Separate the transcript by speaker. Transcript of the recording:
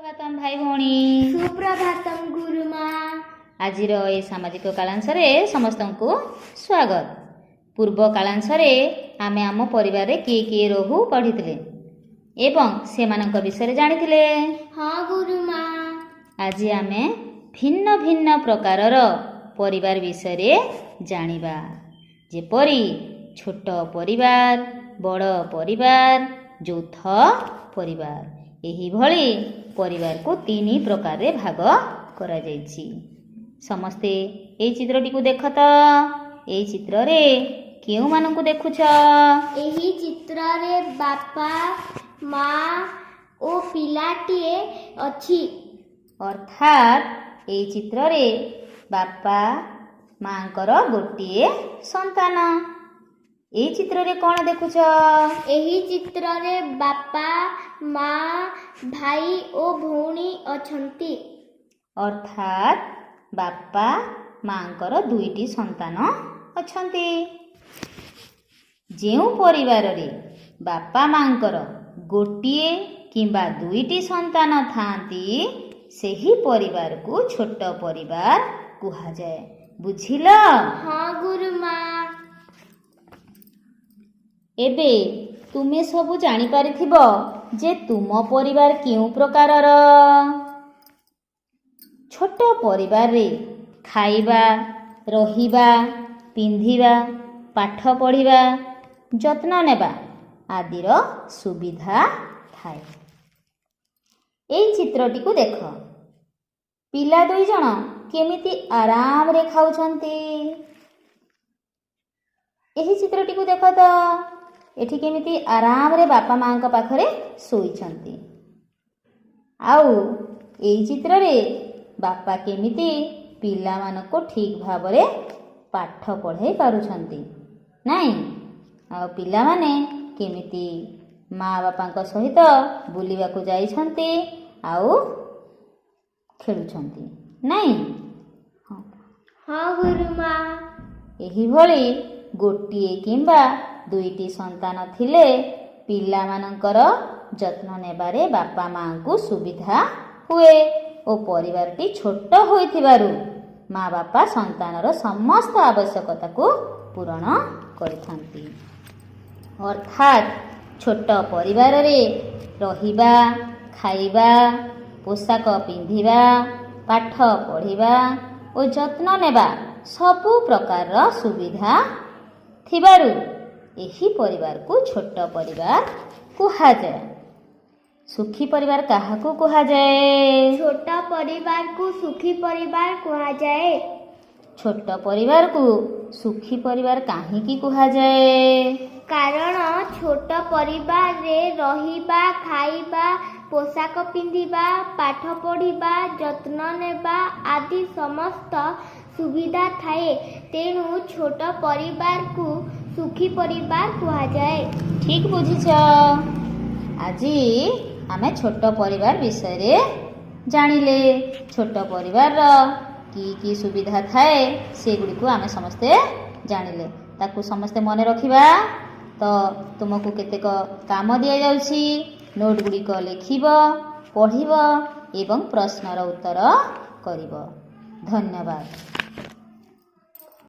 Speaker 1: ସୁପ୍ରଭାତମ ଭାଇ ଭଉଣୀ।
Speaker 2: ସୁପ୍ରଭାତମ ଗୁରୁମା।
Speaker 1: ଆଜିର ଏ ସାମାଜିକ କାଳାଂଶରେ ସମସ୍ତଙ୍କୁ ସ୍ୱାଗତ। ପୂର୍ବ କାଳାଂଶରେ ଆମେ ଆମ ପରିବାରରେ କିଏ କିଏ ରହୁ ପଢ଼ିଥିଲେ ଏବଂ ସେମାନଙ୍କ ବିଷୟରେ ଜାଣିଥିଲେ।
Speaker 2: ହଁ ଗୁରୁମା।
Speaker 1: ଆଜି ଆମେ ଭିନ୍ନ ଭିନ୍ନ ପ୍ରକାରର ପରିବାର ବିଷୟରେ ଜାଣିବା, ଯେପରି ଛୋଟ ପରିବାର, ବଡ଼ ପରିବାର, ଯୌଥ ପରିବାର। ଏହିଭଳି ପରିବାରକୁ ତିନି ପ୍ରକାରରେ ଭାଗ କରାଯାଇଛି। ସମସ୍ତେ ଏଇ ଚିତ୍ରଟିକୁ ଦେଖ ତ। ଏଇ ଚିତ୍ରରେ କେଉଁମାନଙ୍କୁ ଦେଖୁଛ?
Speaker 2: ଏହି ଚିତ୍ରରେ ବାପା, ମା ଓ ପିଲାଟିଏ ଅଛି।
Speaker 1: ଅର୍ଥାତ୍ ଏଇ ଚିତ୍ରରେ ବାପା ମାଙ୍କର ଗୋଟିଏ ସନ୍ତାନ। ଏଇ ଚିତ୍ରରେ କ'ଣ ଦେଖୁଛ?
Speaker 2: ଏହି ଚିତ୍ରରେ ବାପା, ମା, ଭାଇ ଓ ଭଉଣୀ ଅଛନ୍ତି।
Speaker 1: ଅର୍ଥାତ୍ ବାପା ମାଙ୍କର ଦୁଇଟି ସନ୍ତାନ ଅଛନ୍ତି। ଯେଉଁ ପରିବାରରେ ବାପା ମାଙ୍କର ଗୋଟିଏ କିମ୍ବା ଦୁଇଟି ସନ୍ତାନ ଥାଆନ୍ତି, ସେହି ପରିବାରକୁ ଛୋଟ ପରିବାର କୁହାଯାଏ। ବୁଝିଲ?
Speaker 2: ହଁ ଗୁରୁମା।
Speaker 1: ଏବେ ତୁମେ ସବୁ ଜାଣିପାରିଥିବ ଯେ ତୁମ ପରିବାର କେଉଁ ପ୍ରକାରର। ଛୋଟ ପରିବାରରେ ଖାଇବା, ରହିବା, ପିନ୍ଧିବା, ପାଠ ପଢ଼ିବା, ଯତ୍ନ ନେବା ଆଦିର ସୁବିଧା ଥାଏ। ଏଇ ଚିତ୍ରଟିକୁ ଦେଖ। ପିଲା ଦୁଇ ଜଣ କେମିତି ଆରାମରେ ଖାଉଛନ୍ତି। ଏହି ଚିତ୍ରଟିକୁ ଦେଖ ତ। ଏଠି କେମିତି ଆରାମରେ ବାପା ମାଙ୍କ ପାଖରେ ଶୋଇଛନ୍ତି। ଆଉ ଏଇ ଚିତ୍ରରେ ବାପା କେମିତି ପିଲାମାନଙ୍କୁ ଠିକ୍ ଭାବରେ ପାଠ ପଢ଼ାଇ ପାରୁଛନ୍ତି, ନାଇଁ? ଆଉ ପିଲାମାନେ କେମିତି ମା ବାପାଙ୍କ ସହିତ ବୁଲିବାକୁ ଯାଇଛନ୍ତି ଆଉ ଖେଳୁଛନ୍ତି, ନାଇଁ? ହଁ।
Speaker 2: ହଁ ଗୁରୁମା।
Speaker 1: ଏହିଭଳି ଗୋଟିଏ କିମ୍ବା ଦୁଇଟି ସନ୍ତାନ ଥିଲେ ପିଲାମାନଙ୍କର ଯତ୍ନ ନେବାରେ ବାପା ମାଙ୍କୁ ସୁବିଧା ହୁଏ ଓ ପରିବାରଟି ଛୋଟ ହୋଇଥିବାରୁ ମା ବାପା ସନ୍ତାନର ସମସ୍ତ ଆବଶ୍ୟକତାକୁ ପୂରଣ କରିଥାନ୍ତି। ଅର୍ଥାତ୍ ଛୋଟ ପରିବାରରେ ରହିବା, ଖାଇବା, ପୋଷାକ ପିନ୍ଧିବା, ପାଠ ପଢ଼ିବା ଓ ଯତ୍ନ ନେବା ସବୁ ପ୍ରକାରର ସୁବିଧା ଥିବାରୁ ଏହି ପରିବାରକୁ ଛୋଟ ପରିବାର କୁହାଯାଏ। ସୁଖୀ ପରିବାର କାହାକୁ କୁହାଯାଏ?
Speaker 2: ଛୋଟ ପରିବାରକୁ ସୁଖୀ ପରିବାର କୁହାଯାଏ।
Speaker 1: ଛୋଟ ପରିବାରକୁ ସୁଖୀ ପରିବାର କାହିଁକି କୁହାଯାଏ?
Speaker 2: କାରଣ ଛୋଟ ପରିବାରରେ ରହିବା, ଖାଇବା, ପୋଷାକ ପିନ୍ଧିବା, ପାଠ ପଢ଼ିବା, ଯତ୍ନ ନେବା ଆଦି ସମସ୍ତ ସୁବିଧା ଥାଏ। ତେଣୁ ଛୋଟ ପରିବାରକୁ ସୁଖୀ ପରିବାର କୁହାଯାଏ।
Speaker 1: ଠିକ୍ ବୁଝିଛ। ଆଜି ଆମେ ଛୋଟ ପରିବାର ବିଷୟରେ ଜାଣିଲେ। ଛୋଟ ପରିବାରର କି କି ସୁବିଧା ଥାଏ, ସେଗୁଡ଼ିକୁ ଆମେ ସମସ୍ତେ ଜାଣିଲେ। ତାକୁ ସମସ୍ତେ ମନେ ରଖିବା। ତ ତୁମକୁ କେତେକ କାମ ଦିଆଯାଉଛି। ନୋଟ୍ ଗୁଡ଼ିକ ଲେଖିବ, ପଢ଼ିବ ଏବଂ ପ୍ରଶ୍ନର ଉତ୍ତର କରିବ। ଧନ୍ୟବାଦ।